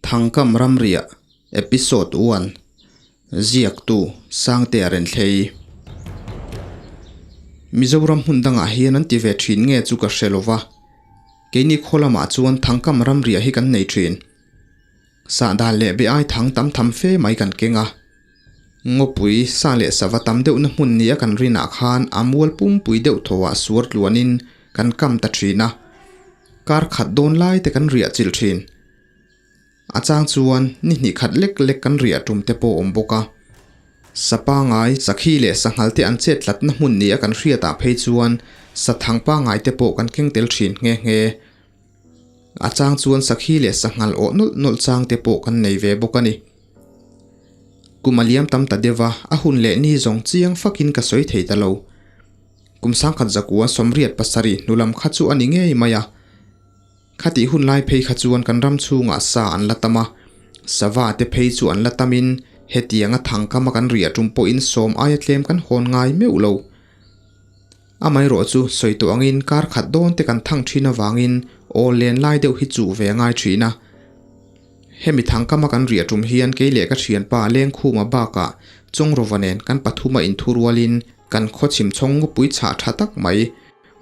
Thangkam Ramriah Episode One Ziaktu Sangtea Renthlei Mizoram hmun dangah hian an ti ve thin nge chu ka hre lova, keini khaw lamah chuan Thangkam Ramriah hi kan nei thin. Sahdal leh be ai thang tam tham fe mai kan keng a. Ngawpui sa leh sava tam deuhna hmun nia kan rinah khan a mual pumpui deuh thawhah suar tluanin kan kam ta thin a. Kar khat dawn lai te kan riah chilh thin. A chang chuan ni hnih khat lek lek kan riah tum te pawh awm bawk a. Sa pangai, sakhi leh sanghal te an chet tlatna hmun nia kan hriatah phei chuan sa thang pangai te pawh kan keng tel thin nghe nghe. A chang chuan sakhi leh sanghal awh nawlh nawlh chang te pawh kan nei ve bawk a ni. Kum a liam tam ta deuh a, a hun leh ni zawng chiang fakin ka sawi thei ta lo. Kum sangkhat zakua 87 hnu lam kha chu a ni ngei mai a. Khatih hun lai phei kha chuan kan ram chhungah sa an la tam a, sava te phei chu an la tamin hetianga thangkama kan riah tum pawhin sawm aia tlem kan hawn ngai meuh lo. Amaherawh chu sawi tawh angin kar khat dawn te kan thang thin avangin aw len lai deuh hi chuh ve a ngai thin a. Hemi thangkama kan riah tum hian kei leh ka thianpa Lengkhuma bakah Chawngrawva nen kan pathuma inthurualin kan khaw chhim chhawng ngawpui chhah tha tak mai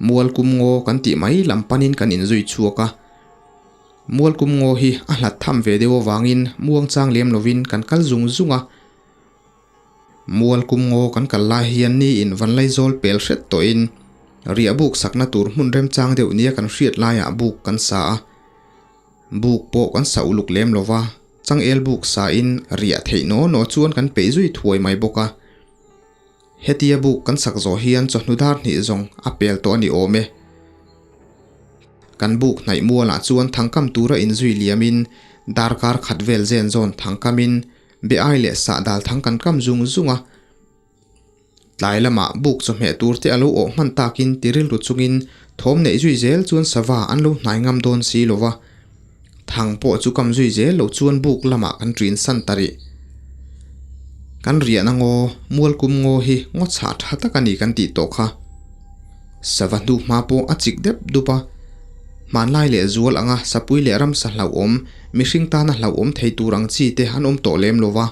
Mualkum ngaw kan tih mai lam panin kan inzui chhuak a. Mualkum ngaw hi a hlat tham ve deuh avangin muangchang lem lovin kan kal zung zung a. Mualkum ngaw kan kal lai hian ni in Vanlaizawl pel hret tawhin riah buk sakna tur hmun remchang deuh nia kan hriat laiah buk kan sa a. Buk pawh kan sa uluk lem lo va, changel buk sa in riah theih naw naw chuan kan peih zui thuai mai bawk a. Hetia buk kan sak zawh hian chawhnu dar hnih zawng a pel tawh a ni awm e. Kan buk hnaih mualah chuan thangkam tura inzui liamin darkar khat vel zen zawn thangkamin Be ai leh sah dal thang kan kam zung zung a, tlai lamah buk chawhmeh tur te a lo awh hman takin ti rilru chungin thawm neih zui zel chuan sava an lo hnai ngam dawn si lo va, thang pawh chu kam zui zel lo chuan buk lamah kan ṭin san ta rih. Kan riahna ngaw, mualkum ngaw hi ngaw chhah tha tak a ni kan tih tawh kha. Sava hnu hma pawh a chik dep dup a, hmanlai leh zual anga sapui leh ramsa hlauhawm, mihring tana hlauhawm thei tur ang chi te an awm tawh lem lo va.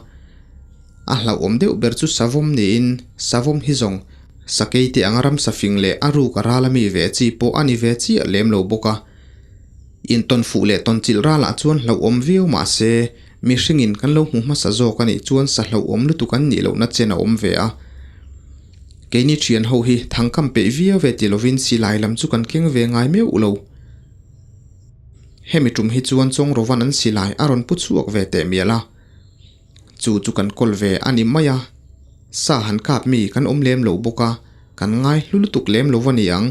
A hlauhawm deuh ber chu savawm niin savawm hi zawng sakei te anga ramsa fing leh a ruk a ral ami ve chi pawh a ni ve chiah lem lo bawk a. Intawn fuh leh tawn chilh ralah chuan hlauhawm viau mah se mihringin kan lo hmu hmasa zawk a nih chuan sa hlauhawm lutuk an nih lohna chen a awm ve a. Keini thian ho hi thangkam peih viau ve ti lovin silai lam chu kan keng ve ngai meuh lo. Hemi tum hi chuan Chawngrawvan an silai a rawn pu chhuak ve teh mial a. Chu chu kan kawl ve a ni mai a. Sa han kap mi kan awm lem lo bawk a, kan ngai hlu lutuk lem lo a ni ang.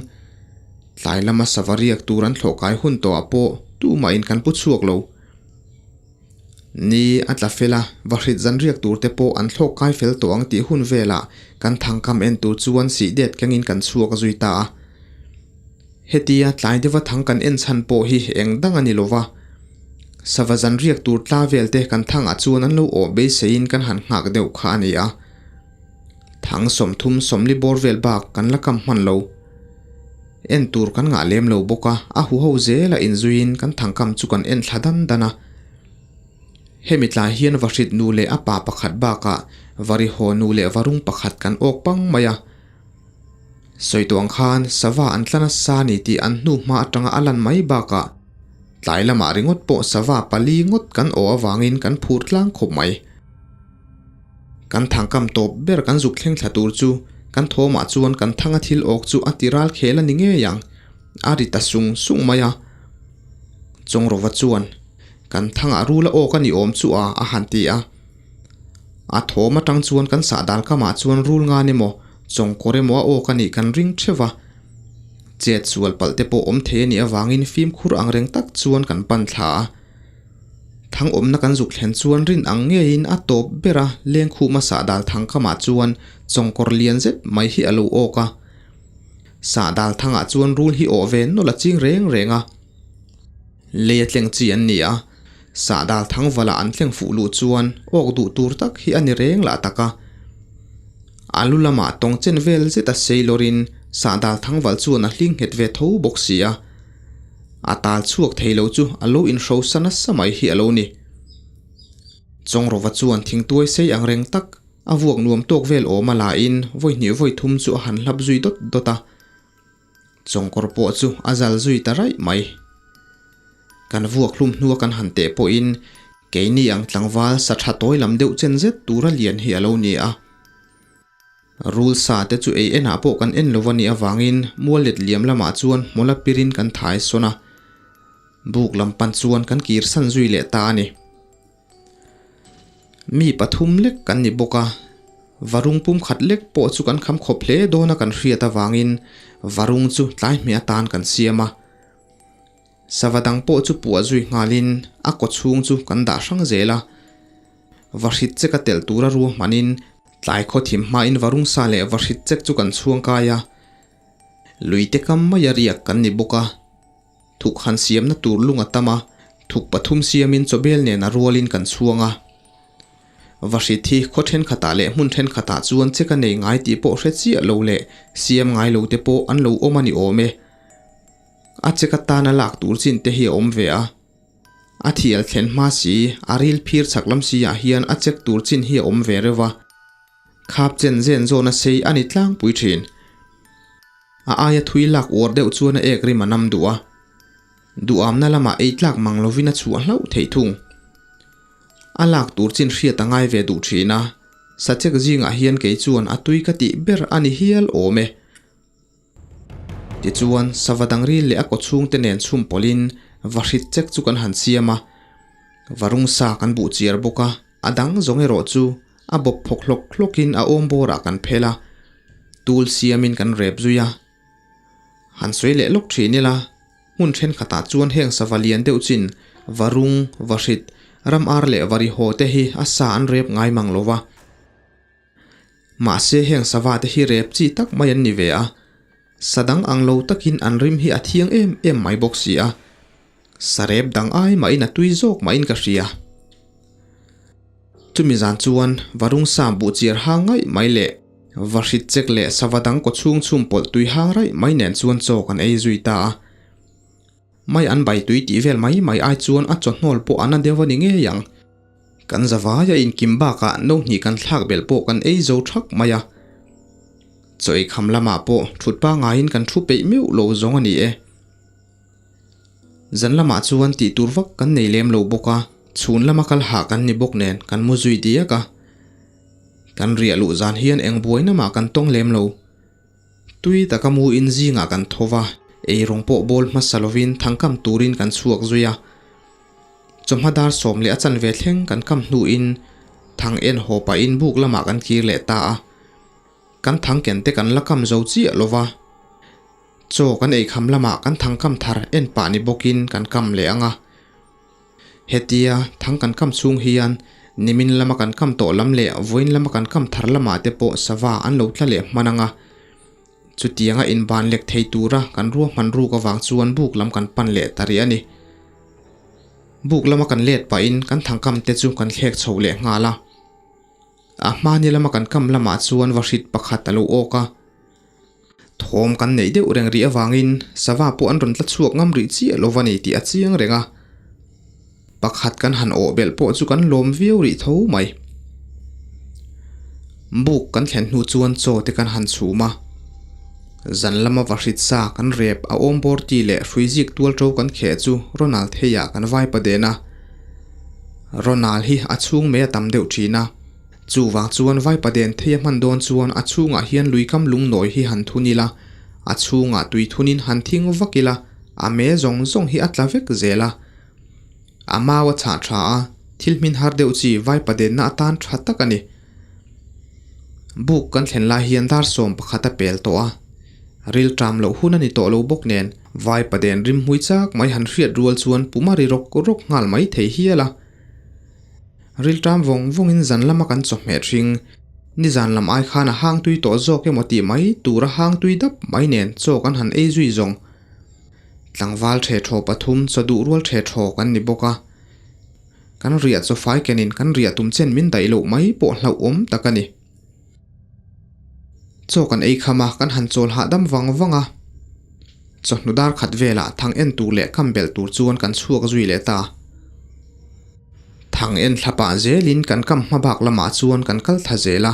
Tlai lama sava riak tur an thlawh kai hun tawhah pawh tumahin kan pu chhuak lo. Ni a tla fel a, vahrit zan riak tur te pawh an thlawk kai fel tawh ang tih hun velah kan thangkam en tur chuan sih det kengin kan chhuak zui ta a. Hetia tlai deuha thang kan en chhan pawh hi eng dang a ni lo va, sava zan riak tur tla vel te kan thangah chuan an lo awh beiseiin kan han nghak deuh kha a ni a. Thang 30 40 bawr vel bak kan la kam hman lo. En tur kan ngah lem lo bawk a, a huho zela inzuiin kan thangkam chu kan en thla dan dan a. Hemi tlai hian vahrit nu leh a pa pakhat bakah varihaw nu leh varung pakhat kan awk pang mai a. Sawi tawh ang khan sava an tla nasa ni tih an hnu hma atanga a lan mai bakah tlai lamah ringawt pawh sava pali ngawt kan aw avangin kan phur tlang khawp mai. Kan thangkam tawp ber kan zuk thleng thla tur chu kan thawmah chuan kan thanga thil awk chu a ti ral khel a ni ngei ang, a ri ta sung sung mai a. Chawngrawva chuan, Kan thangah rul a awk a ni awm chu a, a han ti a. A thawm atang chuan kan sahdal kamah chuan rul ngan emaw, chawngkawr emaw a awk a nih kan ring theuh va. Chet sual palh te pawh awm thei a nih avangin fimkhur angreng tak chuan kan pan thla a. Thang awmna kan zuk thlen chuan rin ang ngeiin a tawp ber a, lengkhuma sahdal thang kamah chuan chawngkawr lian zet mai hi a lo awk a. Sahdal thangah chuan rul hi awh ve nawlh a ching reng reng a. Lei a tleng chi an ni a, sahdal thang valah an tleng fuh luh chuan awk duh tur tak hi a ni reng lah tak a. A lu lamah tawng chen vel zet a sei lawrin sahdal thang val chuan a hling nghet ve tho bawk si a. A tal chhuak thei lo chu a lo inhrosa nasa mai hi a lo ni. Chawngrova chuan thingtuai sei ang reng tak a vuak nuam tawk vel awm a la in vawi hnih vawi thum chu a han hlap zui dawt dawt a. Chawngkawr pawh chu a zal zui ta raih mai. Kan vuak hlum hnua kan han teh pawhin keini ang tlangval sa tha tawi lam deuh chen zet tura lian hi a lo ni a. Rul sa te chu ei enah pawh kan en lo a nih avangin mual let liam lamah chuan hmawla pirin kan thai sawn a. Buk lam pan chuan kan kir san zui leh ta a ni. Mi pathum lek kan ni bawk a, varung pum khat lek pawh chu kan kham khawp hle dawn a kan hriat avangin varung chu tlai hmeh atan kan siam a. Sava dang pawh chu puah zui nghalin a kaw chhung chu kan dah hrang zel a. Vahrit chek a telh tura ruahmanin tlai khaw thim hmain varung sa leh vahrit chek chu kan chhuang kai a. Luite kam maia riak kan ni bawk a. Thuk han siamna tur lung a tam a, thuk pathum siamin chawbel nen a rualin kan chhuang a. Vahrit hi khaw thenkhatah leh hmun thenkhatah chuan chek a nei ngai tih pawh hre chiah lo leh siam ngai lo te pawh an lo awm a ni awm e. A chek atana lak tur chin te hi a awm ve a. A thial thlen hma si, a ril phir chhak lam si ah hian a chek tur chin hi a awm ve reuh a. Khap chen zen zawn a sei a ni tlangpui thin. A aia thui lak uar deuh chuan a ek rim a nam duh a. Duhamna lamah ei tlak mang lovin a chhuah hlauh theih thung. A lak tur chin hriat a ngai ve duh thin a, sachek zingah hian kei chuan a tui ka tih ber a ni hial awm e. Tichuan, sava dang ril leh a kaw chhungte nen chhum pawlhin vahrit chek chu kan han siam a, varung sa kan buh chiar bawk a, a dang zawng erawh chu a bawp phawk hlawk hlawkin a awm bawrah kan phel a, tul siamin kan rep zui a. Han sawi leh lawk thin ila, hmun thenkhatah chuan heng sava lian deuh chin varung, vahrit, ram ar leh varihaw te hi a sa an rep ngai mang lo va. Mahse heng sava te hi rep chi tak mai an ni ve a, sa dang ang lo takin an rim hi a thiang em em mai bawk si a, sa rep dang ai mahin a tui zawk mahin ka hria. Chumi zan chuan varung sa buh chiar hang ngaih mai leh vahrit chek leh sava dang kaw chhung chhum pawlh tui hang raih mai nen chuan chaw kan ei zui ta a. Mai an bai tui tih vel mai mai ai chuan a chawhnawl pawh a na deuh a ni ngei ang. Kan zavai a inkim bakah no hnih kan thlak belh pawh kan ei zo thak mai a. Chaw ei kham lamah pawh thut pangaiin kan thu peih meuh lo zawng a ni e. Zan lamah chuan tih tur vak kan nei lem lo bawk a, chhun lama kal hah kan ni bawk nen kan mu zui diak a. Kan riah luh zan hian eng buai namah kan tawng lem lo. Tui taka mu in zingah kan tho va, eirawng pawh bawl hmasa lovin thangkam turin kan chhuak zui a. Chawhma dar sawm leh a chanve thleng kan kam hnuin thang en haw pahin buk lamah kan kir leh ta a. Kan thang ken te kan la kam zo chiah lo va. Chaw kan eikham lamah kan thang kam thar en pah ni bawkin kan kam leh ang a. Hetia thang kan kam chhung hian nimin lama kan kam tawh lam leh vawiin lama kan kam thar lamah te pawh sava an lo tla leh hman ang a. Chutianga inban lek thei tura kan ruahman ruk avang chuan buk lam kan pan leh ta rih a ni. Buk lama kan let pahin kan thangkam te chu kan thlek chho leh nghal a. A hmani lama kan kam lamah chuan vahrit pakhat a lo awk a. Thawm kan neih deuh reng rih avangin sava pawh an rawn tla chhuak ngam rih chiah lo va ni tih a chiang reng a. Pakhat kan han awh belh pawh chu kan lawm viau rih tho mai. Buk kan thlen hnu chuan chaw te kan han chhum a. Zan lama vahrit sa kan rep a awm bawr ti leh hrui zik tual to kan kheh chu Ronald Theiah kan vai pa den a. Ronald hi a chhung mai a tam deuh thin a. Chuvang chuan vaipa den thei a hman dawn chuan a chhungah hian luikam lungnawi hi han thun ila, a chhungah tui thunin han thing vak ila, a me zawng zawng hi a tla vek zel a. A mau a chhah tha a, thil hmin har deuh chi vaipa denna atan tha tak a ni. Buk kan thlen lai hian dar 11 a pel tawh a, ril ṭam loh hun a ni tawh lo bawk nen vaipa den rim hmui chak mai han hriat rual chuan puma ri rawk rawk nghal mai thei hial a. Rilṭam vawng vawngin zan lama kan chawhmeh ṭhing. Nizan lam ai khan a hang tui tawh zawk emaw tih mai tura hang tui dap mai nen chaw kan han ei zui zawng. Tlangval ṭhe ṭhaw pathum chaw duh rual ṭhe ṭhaw kan ni bawk a. Kan riah chaw fai kenin kan riah tum chen min daih loh mai pawh hlauhawm tak a ni. Chaw kan ei kham a, kan han chawl hahdam vang vang a. Chawhnu dar khat velah thang en tur leh kam belh tur chuan kan chhuak zui leh ta. Thang en thla pah zelin kan kam hma bak lamah chuan kan kal thla zel a.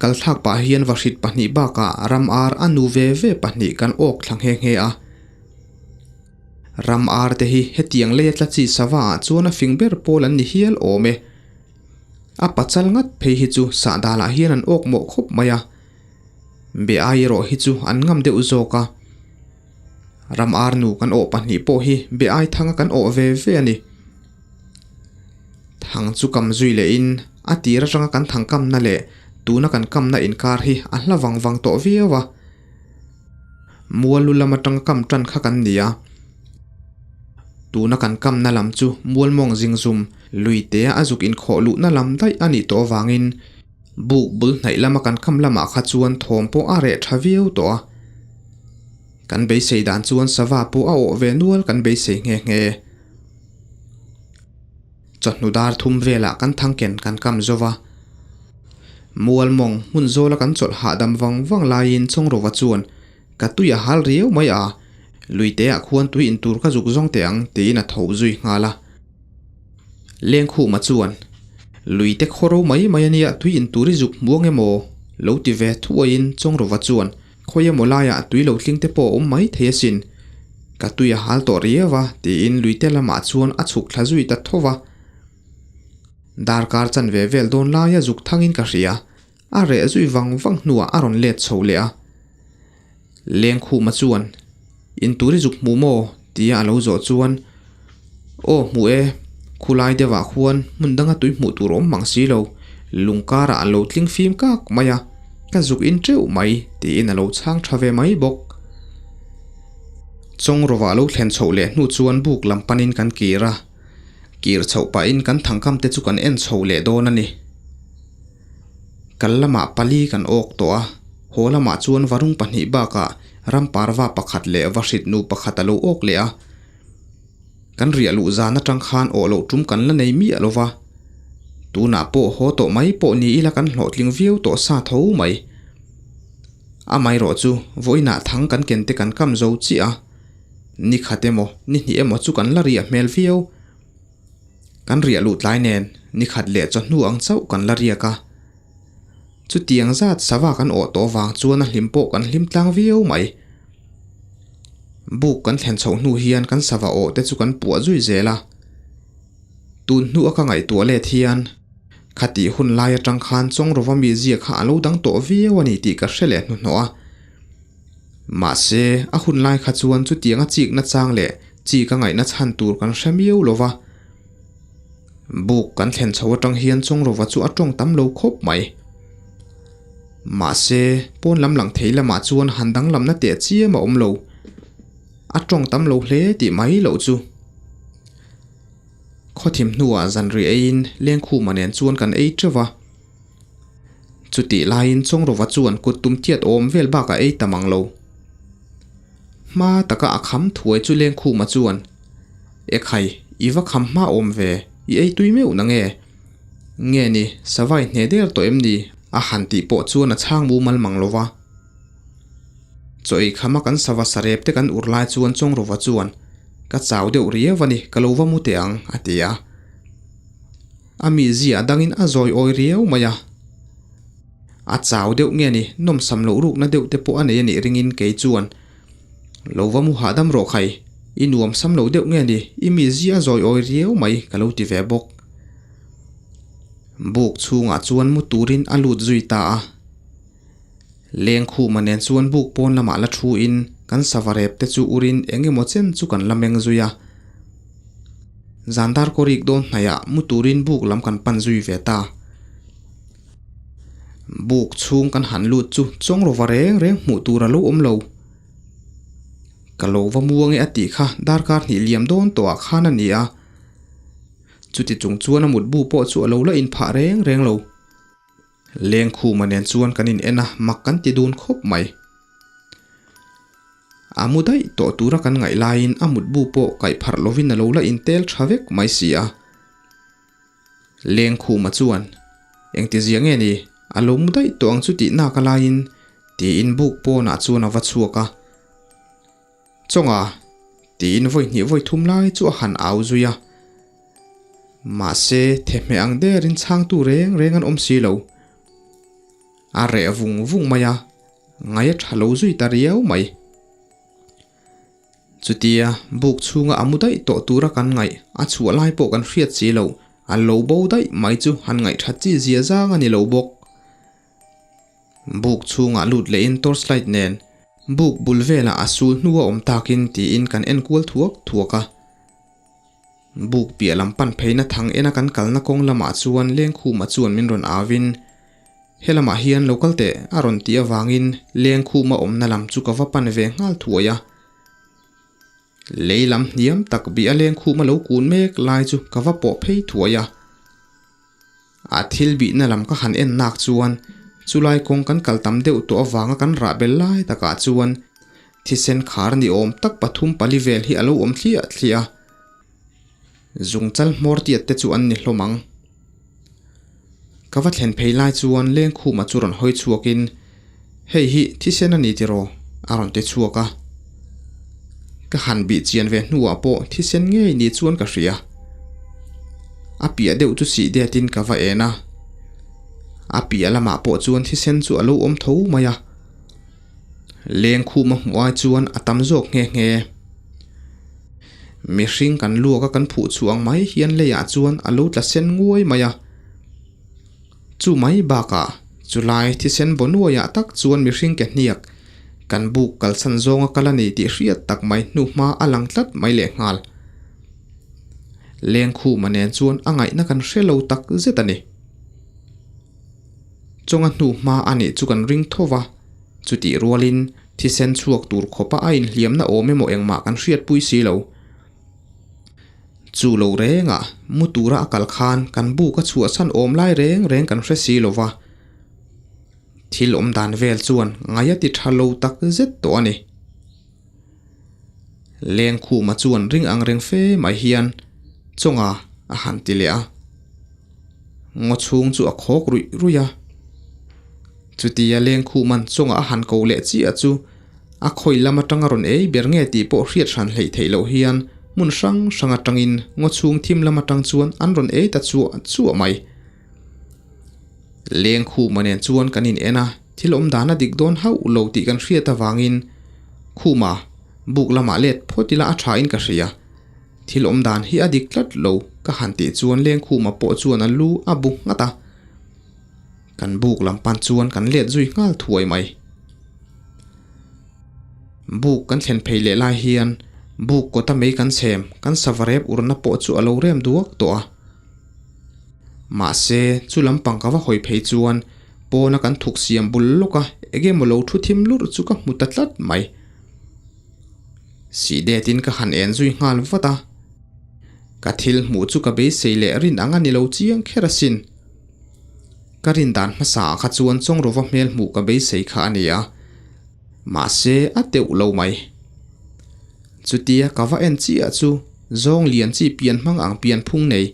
Kal thlak pah hian vahrit pahnih bakah ram ar a nu ve ve pahnih kan awk thla nghe nghe a. Ram ar te hi hetiang leia tla chi sava ah chuan a fing ber pawl an ni hial awm e. A pachal ngat phei hi chu sahdalah hian an awk mawh khawp mai a. Be ai erawh hi chu an ngam deuh zawk a. Ram ar nu kan awh pahnih pawh hi be ai thanga kan awh ve ve a ni. Thang chu kam zui lehin a tir atanga kan thang kamna leh tuna kan kamna inkar hi a hla vang vang tawh viau a. Mual lu lam atanga kam tan kha kan ni a. Tuna kan kamna lam chu mual mawng zing zum lui te a zuk inkhawh luhna lam daih a nih tawh avangin buk bul hnaih lama kan kam lamah kha chuan thawm pawh a reh tha viau tawh a. Kan beisei dan chuan sava pawh a awh ve nual kan beisei nghe nghe. Chawhnu dar thum velah kan thangken kan kam zo va. Mual mawng hmun zawla kan chawlh hahdam vang vang laiin Chawngrawva chuan ka tui a hal riau mai a, luiteah khuan tui in tur ka zuk zawng teh ang tiin a tho zui nghal a. Lengkhuma chuan luite khaw ro mai mai ania tui in tur i zuk hmuang emaw lo ti ve thuaiin Chawngrawva chuan Khawi emaw laiah tui lo tling te pawh a awm mai thei asin. Ka tui a hal tawh riau a, tiin luite lamah chuan a chhuk thla zui ta tho va. Darkar chanve vel dawn laia zuk thangin ka hria, a reh zui vang vang hnuah a rawn let chho leh a. Lengkhuma chuan, In tur i zuk hmuh maw? tia a lo zawh chuan, Aw hmuh e, khulai deuhah khuan hmun danga tui hmuh tur awm mang si lo, lung karah an lo tling fim kak mai a, ka zuk in teuh mai, tiin a lo chhang tha ve mai bawk. Chawng rawvah lo thlen chhoh leh hnu chuan buk lam panin kan kir a, kir chhoh pahin kan thangkam te chu kan en chho leh dawn a ni. Kal lamah pali kan awk tawh a, haw lamah chuan varung pahnih bakah ram parva pakhat leh vahrit nu pakhat a lo awk leh a. Kan riah luh zan atang khan awh loh tum kan la nei miah lo va, tunah pawh haw tawh mai pawh ni ila kan hlawhtling viau tawh sa tho mai. Amaherawh chu vawiinah thang kan ken te kan kam zo chiah a, ni khat emaw ni hnih emaw chu kan la riah hmel viau. Kan riah luh tlai nen ni khat leh chawhnu ang chauh kan la riak a. Chutiang zat sava kan awh tawh vang chuan a hlim pawh kan hlim tlang viau mai. Buk kan thlen chhoh hnu hian kan sava awh te chu kan puah zui zel a. Tun hnu a ka ngaihtuah let hian khatih hun lai atang khan Chawngrova mizia kha a lo dang tawh viau a ni tih ka hre leh hnuhnawh a. Mahse, a hun lai kha chuan chutiang a chikna chang leh chi ka ngaihna chhan tur kan hre miau lo va. Buk kan thlen chho atang hian Chawngrova chu a tawng tam lo khawp mai. Mahse, pawn lam lang thei lamah chuan han danglamna teh chiam a awm lo. A tawng tam lo hle tih mai loh chu. Khawthim hnuah zanri eiin Lengkhuma nen chuan kan ei teuh va. Chutih laiin Chawngrova chuan kut tum tiat awm vel bak a ei ta mang lo. Hma taka a kham thuai chu Lengkhuma chuan, Ekhai, i va kham hma awm ve, i ei tui meuh na nge? Nge ni, savai hne der tawh em ni? A han tih pawh chuan a chhang mumal mang lo va. Chaw ei khama kan sava sarep te kan ur lai chuan Chawngrova chuan, Ka chau deuh riau a ni, ka lo va mu teh ang, a ti a. A mizia dangin a zawi awi riau mai a. A chau deuh nge ni, nawmsam loh rukna deuh te pawh a nei a nih ringin kei chuan, Lo va mu hahdam rawh khai, i nuamsam lo deuh nge ni, i mizia a zawi awi riau mai ka lo ti ve bawk. Buk chhungah chuan mu turin a lut zui ta a. Lengkhuma nen chuan buk pawn lamah la thu in kan sava rep te chu urin eng emaw chen chu kan la meng zui a. Zandar kawrik dawn hnaihah mu turin buk lam kan pan zui ve ta. Buk chhung kan han lut chu chawng rawva reng reng hmuh tur a lo awm lo. Ka lo va muang e a tih kha darkar hnih liam dawn tawhah khan a ni a. Chuti chung chuan a mutbu pawh chu a lo la inphah reng reng lo. Lengkhuma nen chuan kan in en a, mak kan ti dun khawp mai. A mu daih tawh tura kan ngaih laiin a mutbu pawh kaih pharh lovin a lo la intel tha vek mai si a. Lengkhuma chuan, Engtizia nge ni, a lo mu daih tawh ang chu tih nak a laiin, tiin buk pawnah chuan a va chhuak a. Chawnga, tiin vawi hnih vawi thum lai chu a han au zui a. Mahse, thehmeh ang derin chhangtu reng reng an awm si lo. A reh vung vung mai a, ngai a tha lo zui ta riau mai. Chutia buk chhunga a mu daih tawh tura kan ngaih a chhuah lai pawh kan hriat si lo, a lo bo daih mai chu han ngaihthat chi zia zang a ni lo bawk. Buk chhungah lut lehin torchlight nen buk bul velah a sul hnu a awm takin tiin kan en kual thuak thuak a. Buk piah lam pan pheina thang ena kan kalna kawng lamah chuan Lengkhuma chuan min rawn avin, Helamah hian lo kal teh a rawn tih avangin Lengkhuma awmna lam chu ka va pan ve nghal thuai a. Lei lam hniam tak bih a Lengkhuma lo kun mek lai chu ka va pawh phei thuai a. A thil bihna lam ka han en nak chuan chulai kawng kan kal tam deuh tawh avanga kan rah bel lai takah chuan thisen khar ni awm tak pathum pali vel hi a lo awm thliah thliah a. Zungchal hmawr tiat te chu an ni hlawm ang. Ka va thlen phei lai chuan Lengkhuma chu rawn hawi chhuakin, Hei hi thisen a ni tiraw? a rawn ti chhuak a. Ka han bih chian ve hnuah pawh thisen ngei ni chuan ka hria. A piah deuh chu sih detin ka va en a. A piah lamah pawh chuan thisen chu a lo awm tho mai a. Lengkhuma hmuh ai chuan a tam zawk nghe nghe. Mihring kan luak a kan phuh chhuah ang mai hian leiah chuan a lo tla sen nguai mai a. Chu mai bakah chulai thisen baw nuaiah tak chuan mihring ke hniak kan buk kalsan zawnga kal a ni tih hriat tak mai hnuhma a lang tlat mai lehnghal. Lengkhuma nen chuan a ngaihna kan hre lo tak zet a ni. Chawnga hnuhma a nih chu kan ring tho va, chutih rualin thisen chhuak tur khawpa a inhliamna awm emaw engmah kan hriatpui si lo. Chu lo rengah mu tura a kal khan kan buk a chhuahchhan awm lai reng reng kan hre si lo va. Thil awm dan vel chuan ngai a ti tha lo tak zet tawh a ni. Lengkhuma chuan ring ang reng fe mai hian Chawnga a han ti leh a. Ngaw chhung chu a khawk ruih ruih a. Chutia Lengkhuman Chawnga a han ko leh chiah chu A khawi lam atanga rawn ei ber nge tih pawh hriat hran hleih theih loh hian hmun hrang hrang atangin ngaw chhung thim lam atang chuan an rawn ei ta chuah chuah mai. Lengkhuma nen chuan kan in en a, thil awm dan a dik dawn hauh lo tih kan hriat avangin Khuma buk lamah let phawt ila a tha in ka hria. Thil awm dan hi a dik tlat lo ka han tih chuan Lengkhuma pawh chuan a lu a bu nghat a. Kan buk lam pan chuan kan let zui nghal thuai mai. Buk kan thlen phei leh lai hian buk kawta mei kan chhem kan sava rep urna pawh chu a lo rem duak tawh a. Mahse, chu lampang ka va hawi phei chuan pawna kan thuk siam bul lawk a eng emaw lo thu thim lurh chu ka hmu ta tlat mai. Sih detin ka han en zui nghal vat a. Ka thil hmuh chu ka beisei leh rin ang a ni lo chiang kher asin. Ka rin dan hmasa ah kha chuan Chawngrova hmel hmuh ka beisei kha a ni a, mahse a teuh lo mai. Chutia ka va en chiah chu zawng lian chi pian hmang ang pian phung nei,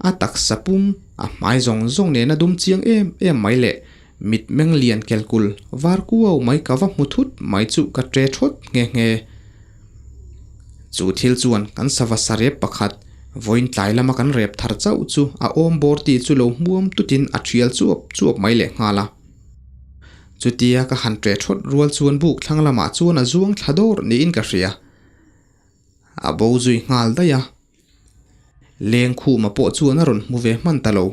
a taksa pum, a hmai zawng zawng nena dum chiang em em mai leh mit meng lian kelkul var kuau mai ka va hmu thut mai chu ka tre thawt nghe nghe. Chu thil chuan kan sava sarep pakhat vawiin tlai lama kan rep thar chauh chu a awm bawr tih chu lo hmuam tutin a thial chuap chuap mai leh nghal a. Chutia ka han ṭe thawt rual chuan buk thlang lamah chuan a zuang thla dawr niin ka hria. A bo zui nghal daih a. Lengkhuma pawh chuan a rawn hmu ve hman ta lo.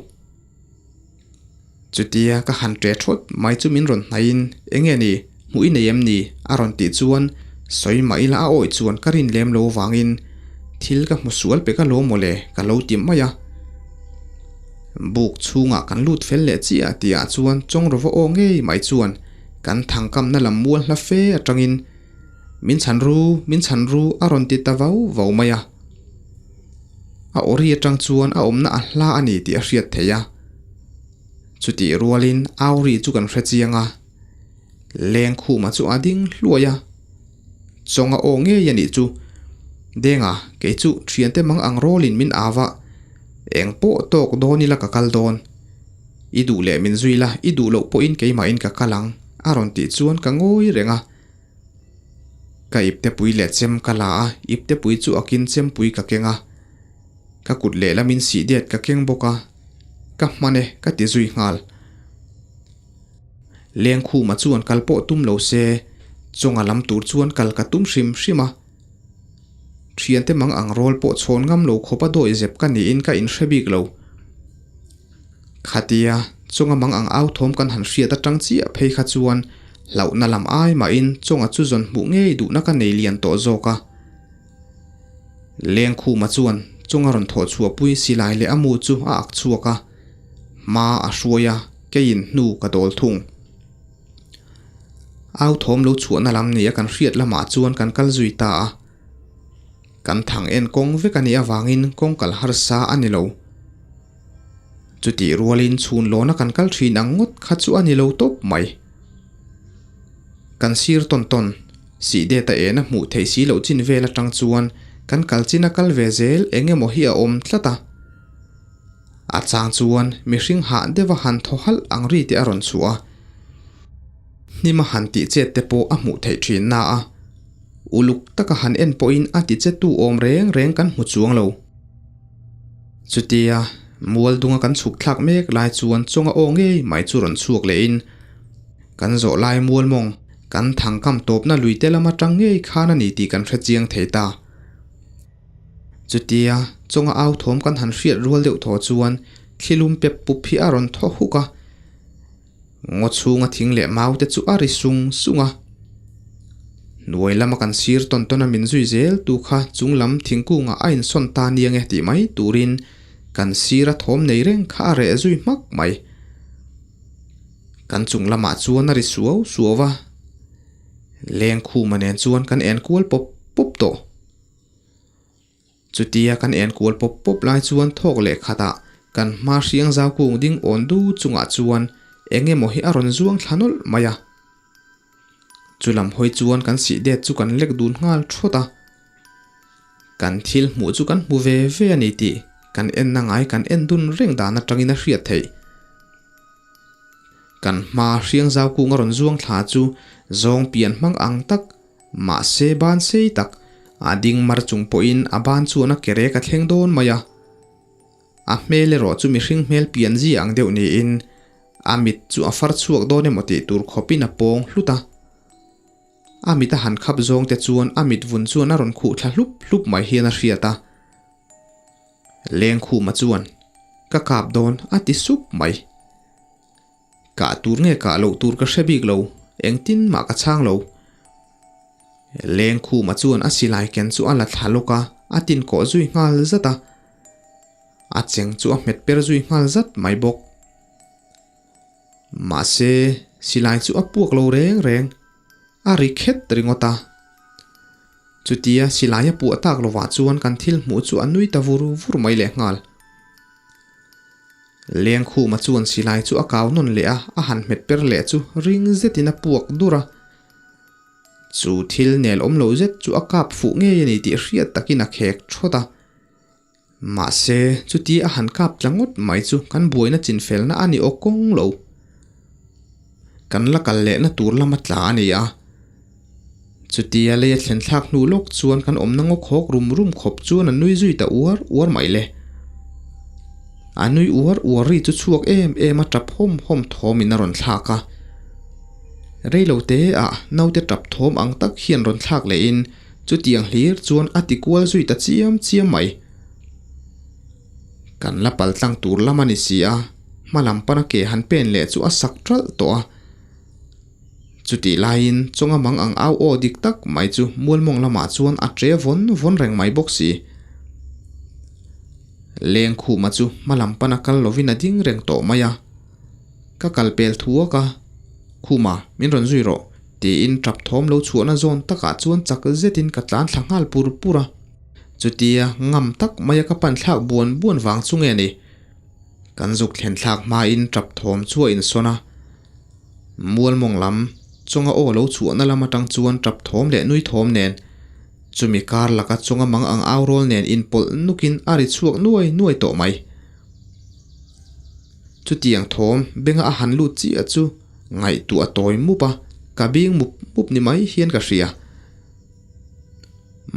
Chutia ka han ṭe ṭhawt mai chu min rawn hnaihin, Enge ni, hmuh i nei em ni? a rawn tih chuan sawi mah ila a awih chuan ka rin lem lo vangin thil ka hmu sual pek alawm mawle ka lo ti mai a. Buk chhungah kan lut fel leh chiah tihah chuan Chawngrova aw ngei mai chuan kan thangkamna lam mual hla fe atangin Min chhan ru, min chhan ru a rawn ti ta vau vau mai a. A awri atang chuan a awmna a hla a ni tih a hriat theih a. Chutih rualin Auri chu kan hre chiang a. Lengkhuma chu a ding hluai a. Chawnga aw ngei a nih chu. Denga, kei chu thiante mang ang rawlin min au a. Eng pawh tawk dawn ila ka kal dawn. I duh leh min zui la, i duh loh pawhin keimahin ka kal ang, a rawn tih chuan ka ngawi reng a. Ka iptepui leh chem ka la a, iptepui chu a kin chempui ka keng a. Ka kut lehlamin sihdet ka keng bawk a, ka hman e ka ti zui nghal. Lengkhuma chuan kal pawh tum lo se, chawnga lam tur chuan kal ka tum hrim hrim a. Thiante mang ang rawl pawh chhawn ngam lo khawp a dawi zep ka niin ka inhre bik lo. Khatia chawnga mang ang au thawm kan han hriat atang chiah phei kha chuan hlauhna lam ai mahin chawnga chu zawn hmuh ngei duhna ka nei lian tawh zawk a. Lengkhuma chuan chawnga rawn thawh chhuahpui silai leh a mu chu a ak chhuak a, hma a hruai a, keiin hnu ka dawl thung. Au thawm lo chhuahna lam nia kan hriat lamah chuan kan kal zui ta a. Kan thang en kawng vek a nih avangin kawng kal harsa a ni lo. Chutih rualin chhun lawna kan kal thin ang ngawt kha chu a ni lo tawp mai. Kan sir tawn tawn, sih det a ena hmuh theih si loh chin vel atang chuan kan kal chin a kal ve zel eng emaw hi a awm tlat a. A chang chuan mihring hah deuh a han thaw halh ang ri te a rawn chhuah a, hnim a han tih chet te pawh a hmuh theih thin na a, uluk taka han en pawhin a ti che tu awm reng reng kan hmu chuang lo. Chutia mual dunga kan chhuk thlak mek lai chuan chawnga aw ngei mai chu rawn chhuak lehin kan zawh lai mual mawng kan thangkam tawpna lui te lam atang ngei khan a ni tih kan hre chiang thei ta. Chutia chawnga au thawm kan han hriat rual deuh thaw chuan thlilum pep pup hi a rawn thaw huk a, ngaw chhunga thing leh mau te chu a ri sung sung a. Hnuai lama kan sir tawn tawn a min zui zel tu kha chung lam thingkungah a insawn ta nia nge tih mai turin kan sira thawm nei reng kha a reh zui hmak mai. Kan chung lamah chuan a ri suau suau a, lengkhuma nen chuan kan enkual pawp pawp tawh. Chutia kan en kual pawp pawp lai chuan thawk leh khatah kan hma hriang zau kung ding awn du chungah chuan eng emaw hi a rawn zuang thla nawlh mai a. Chu lam hawi chuan kan sih det chu kan lek dun nghal thawt a. Kan thil hmuh chu kan hmu ve ve a ni tih kan enna ngai kan en dun reng dan atangin a hriat theih. Kan hma hriang zau kung a rawn zuang thla chu zawng pian hmang ang tak Mahse ban sei tak, a ding mar chung pawhin a ban chuan a ke rek a thleng dawn mai a. A hmel erawh chu mihring hmel pian zia ang deuh niin a mit chu a far chhuak dawn emaw tih tur khawpin a pawng hlut a. A mit a han khap zawng te chuan a mit vun chuan a rawn khuh thla hlup hlup mai hian a hriat a. Lengkhuma chuan, Ka kap dawn a ti sup mai. Kah tur nge kah loh tur ka hre bik lo, engtin mah ka chhang lo. Lengkhuma chuan a silai ken chu a la thla lawk a, a tin kawh zui nghal zat a. A cheng chu a hmet per zui nghal zat mai bawk. Mahse, silai chu a puak lo reng reng, a ri khet ringawt a. Chutia silai a puah tak lovah chuan kan thil hmuh chu a nui ta vur vur mai lehnghal. Lengkhuma chuan silai chu a kau nawn leh a, a han hmet per leh chu ring zetin a puak dur a. Chu thil nel awm lo zet chu a kap fuh ngei a ni tih hriat takin a khek thawt a. Mahse, chuti a han kap tla ngawt mai chu kan buaina chinfelna a ni aw kawng lo. Kan la kal lehna tur lama tla a ni a. Chutia lei a thlen thlak hnu lawk chuan kan awmna ngaw khawk rum rum khawp chuan a nui zui ta uar uar mai le. A nui uar uar ri chu chhuak em em a tap hawm hawm thawmin a rawn thlak a. Reilo te ah naute tap thawm ang tak hian rawn thlak lehin chutiang hlir chuan a ti kual zui ta chiam chiam mai. Kan la pal tlang tur lam a ni si a, hma lam pana ke han pen leh chu a sak ṭalh tawh a. Chutih laiin chawnga mang ang au aw dik tak mai chu mualmawng lamah chuan a ṭe vawn vawn reng mai bawk si. Lengkhuma chu hma lam pana kal lovin a ding reng tawh mai a. Ka kal pel thuak a, Khuma, min rawn zui rawh, tiin ṭap thawm lo chhuahna zawn takah chuan chak zetin ka tlan thla nghal pur pur a. Chutia ngam tak maia ka pan thlak buan buan vang chu nge ni? Kan zuk thlen thlak hmain ṭap thawm chu a insawn a. Mualmawng lam chawnga aw lo chhuahna lam atang chuan ṭap thawm leh nui thawm nen, chumi kar laka chawnga mang ang au rawl nen inpawlh nukin a ri chhuak nuai nuai tawh mai. Chutiang thawm benga a han lut chiah chu ngaihtuah a tawi mup a, ka bing mup mup ni mai hian ka hria.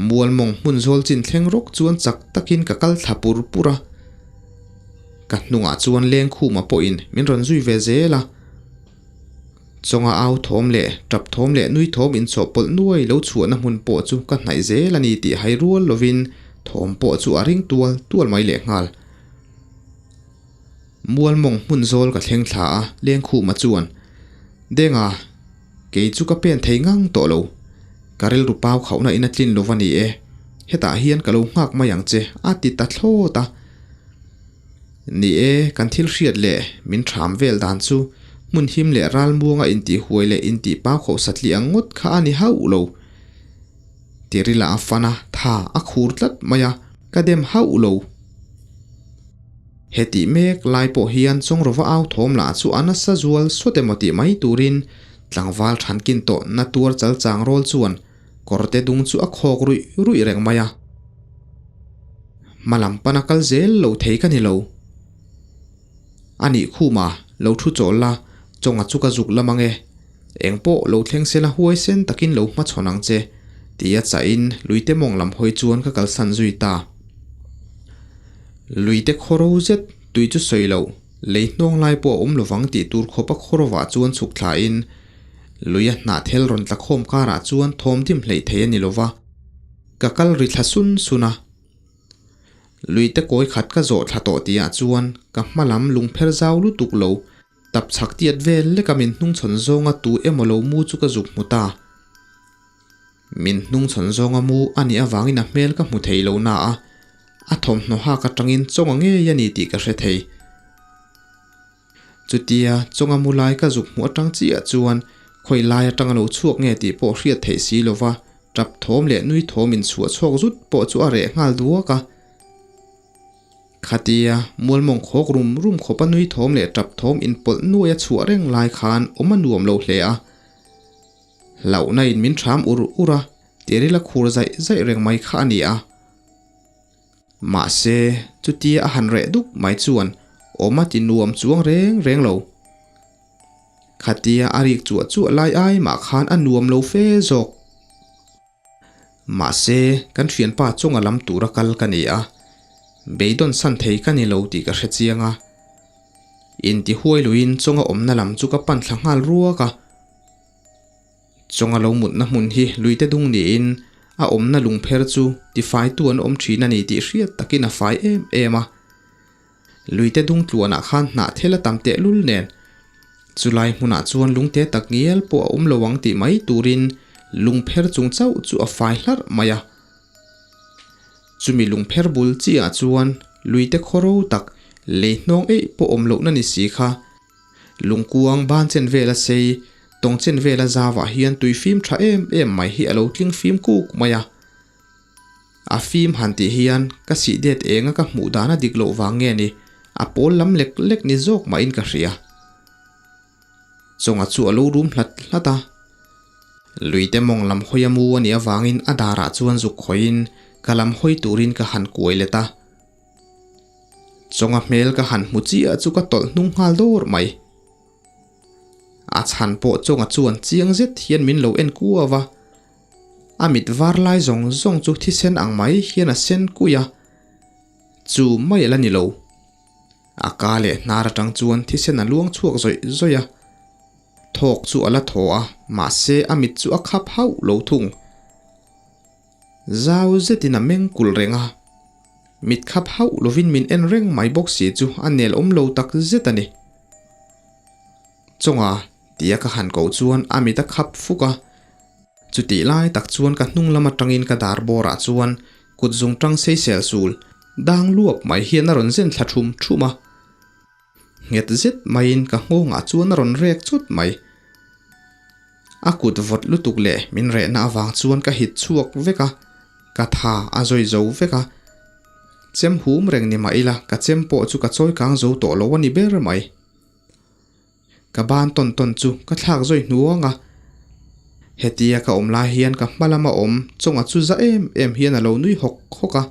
Mualmawng hmun zawl chin thleng rawk chuan chak takin ka kal thla pur pur a. Ka hnungah chuan Lengkhuma pawhin min rawn zui ve zel a. Chawnga au thawm leh tap thawm leh nui thawm inchawhpawlh nuai lo chhuahna hmun pawh chu ka hnaih zel a ni tih hai rual lovin thawm pawh chu a ring tual tual mai lehnghal. Mualmawng hmun zawl ka thleng thla a, Lengkhuma chuan, Denga, kei chu ka pen thei ngang tawh lo. Ka rilru pau khauhna in a tlin lo va ni e. Hetah hian ka lo nghak mai ang che, a ti ta thlawt a. Ni e, kan thil hriat leh min ṭham vel dan chu hmun him leh ralmuanga intih huai leh intih pau khauh satli ang ngawt kha a ni hauh lo. Tirila a fan a, tha a khur tlat mai a, ka dem hauh lo. Hetih mek lai pawh hian Chawngrova au thawm lah chu a nasa zual sawt emaw tih mai turin tlangval thankin tawh na tuar chal chang rawl chuan kawrte dung chu a khawk ruih ruih reng mai a. Hma lam pana kal zel lo thei ka ni lo. A nih khuma lo thu chawl la, chawnga chu ka zuk lam ang e. Eng pawh lo thleng sela huai sen takin lo hmachhawn ang che, tia chahin luite mawng lam hawi chuan ka kalsan zui ta. Luite khawro zet tui chu sawi loh, lei hnawng lai pawh a awm lovang tih tur khawpa khawrovah chuan chhuk thlain luia hnahthel rawn tla khawm karah chuan thawm dim hleih thei a ni lova, ka kal ri thla sun sun a. Luite kawi khat ka zawh thla tawh tihah chuan ka hma lam lungpher zau lutuk lo Tap chhak tiat vel leka min hnungchhawn zawnga tu emaw lo mu chu ka zuk hmu ta. Min hnungchhawn zawnga mu a nih avangin a hmel ka hmu thei lo na a, a thawmhnaw hak atangin chawnga ngei a ni tih ka hre thei. Chutia chawnga mu lai ka zuk hmuh atang chiah chuan khawi lai atanga lo chhuak nge tih pawh hriat theih si lova tap thawm leh nui thawm inchhuah chhuak zut pawh chu a reh nghal duak a. Khatia mualmawng khawk rum rum khawpa nui thawm leh tap thawm inpawlh nuai a chhuah reng lai khan awm a nuam lo hle a. Hlauhna in min ṭham ur ur a, tiril a khur zaih zaih reng mai kha a ni a. Mahse, chutia a han reh duk mai chuan awm a ti nuam chuang reng reng lo. Khatia a rik chuah chuah lai ai mah khan a nuam lo fe zawk. Mahse, kan thianpa chunga lam tura kal ka ni a, beidawn san thei ka ni lo tih ka hre chiang a. Inti huai luiin chunga awmna lam chu ka pan thla nghal ruak a. Chunga lo mutna hmun hi luite dung niin a awmna lungpher chu tifaitu an awm thin a ni tih hriat takin a fai em em a. Luite dung tluanah khan hnah thel a tam tehlul nen chulai hmunah chuan lungte tak ngial pawh a awm lo ang tih mai turin lungpher chung chauh chu a fai hlarh mai a. Chumi lungpher bul chiah chuan luite khawro tak lei hnawng eih pawh awm lohna ni si kha lungkuang ban chen vela sei tawng chen vela zavah hian tui fim tha em em mai hi a lo tling fim kuk mai a. A fim han tih hian ka sih det enga ka hmuh dan a dik loh vang nge ni, a pawl lam lek lek ni zawk mahin ka hria. Chawnga chu a lo rum hlat hlat a. Luite mawng lam hawi a mu a nih avangin a darah chuan zuk khawihin ka lam hawi turin ka han kuai let a. Chawnga hmel ka han hmu chiah chu ka tawlh hnung nghal dawr mai. A chhan pawh chawnga chuan chiang zet hian min lo en kuau a. A mit var lai zawng zawng chu thisen ang mai hian a sen kui a, chu mai a la ni lo. A ka leh hnar atang chuan thisen a luang chhuak zawih zawih a, thawk chu a la thaw a, mahse a mit chu a khap hauh lo thung. Zau zetin a meng kulh reng a, mit khap hauh lovin min en reng mai bawk si chu a nel awm lo tak zet a ni. Chawnga tia ka han koh chuan a mit a khap fuk a, Chutih lai tak chuan ka hnung lam atangin ka dar bawrah chuan kut zung tang sei sel sul dang luap mai hian a rawn zen thla thum thum a. Nghet zet maiin ka nghawngah chuan a rawn rek chut mai. A kut vawt lutuk leh min rehna avang chuan ka hit chhuak vek a, ka tha a zawi zo vek a. Chem hum reng ni mah ila ka chem pawh chu ka chawi kang zo tawh lo a ni ber mai. Ka ban tawn tawn chu ka thlak zawi hnuang a, hetia ka awm lai hian ka hma lama awm chawngah chu za em em hian a lo nui hawk hawk a.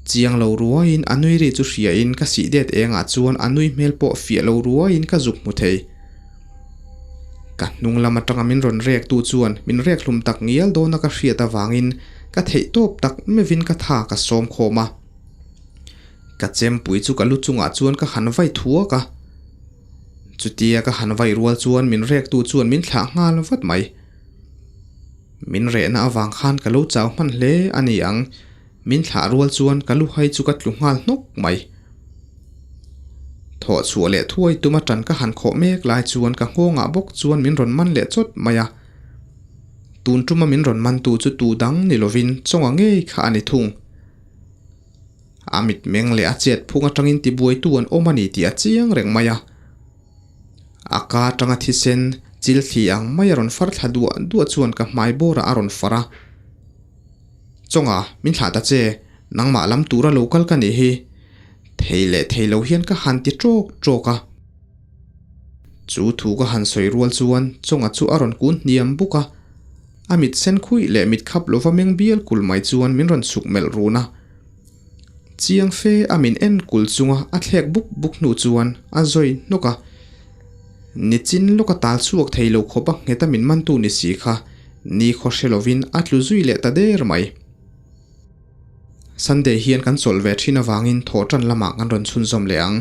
Chiang lo ruaiin a nui ri chu hriain ka sih det engah chuan a nui hmel pawh fiah lo ruaiin ka zuk hmu thei. Ka hnung lam atanga min rawn rek tu chuan min rek hlum tak ngial dawna ka hriat avangin Ka theih tawp tak meuhin ka tha ka sawm khawm a. Ka chempui chu ka lu chungah chuan ka han vai thuak a. Chutia ka han vai rual chuan min rektu chuan min thlah nghal vat mai. Min rehna avang khan ka lo chau hman hle a ni ang. Min thlah rual chuan ka lu hai chu ka tlu nghal hnawk mai. Thawh chhuah leh thuai tuma tan ka han khawh mek lai chuan ka nghawngah bawk chuan min rawn man leh chawt mai a. Tun tuma min rawn mantu chu tu dang ni lovin chawnga ngei kha a ni thung. A mitmeng leh a chet phung atangin tibuaitu an awm a ni tih a chiang reng mai a. A ka atanga thisen chil thli ang mai a rawn far thla duah duah chuan ka hmai bawrah a rawn far a. Chawnga, min thlah ta che, nangmah lam tura lo kal ka nih hi. Thei leh thei lo hian ka han ti tawk tawk a. Chu thu ka han sawi rual chuan Chawnga chu a rawn kun hniam buk a. A mit sen khuih leh mit khap lova meng bial kul mai chuan min rawn chhuk melh run a. Chiang fe a min en kul chunga a thlek buk buk hnu chuan a zawi hnawk a. Nichin lawka tal chhuak thei lo khawpa ngheta min mantu ni si kha ni khaw hre lovin a tlu zui leh ta der mai. Sunday hian kan chawlh ve thin avangin thawhtan lamah kan rawn chhunzawm leh ang.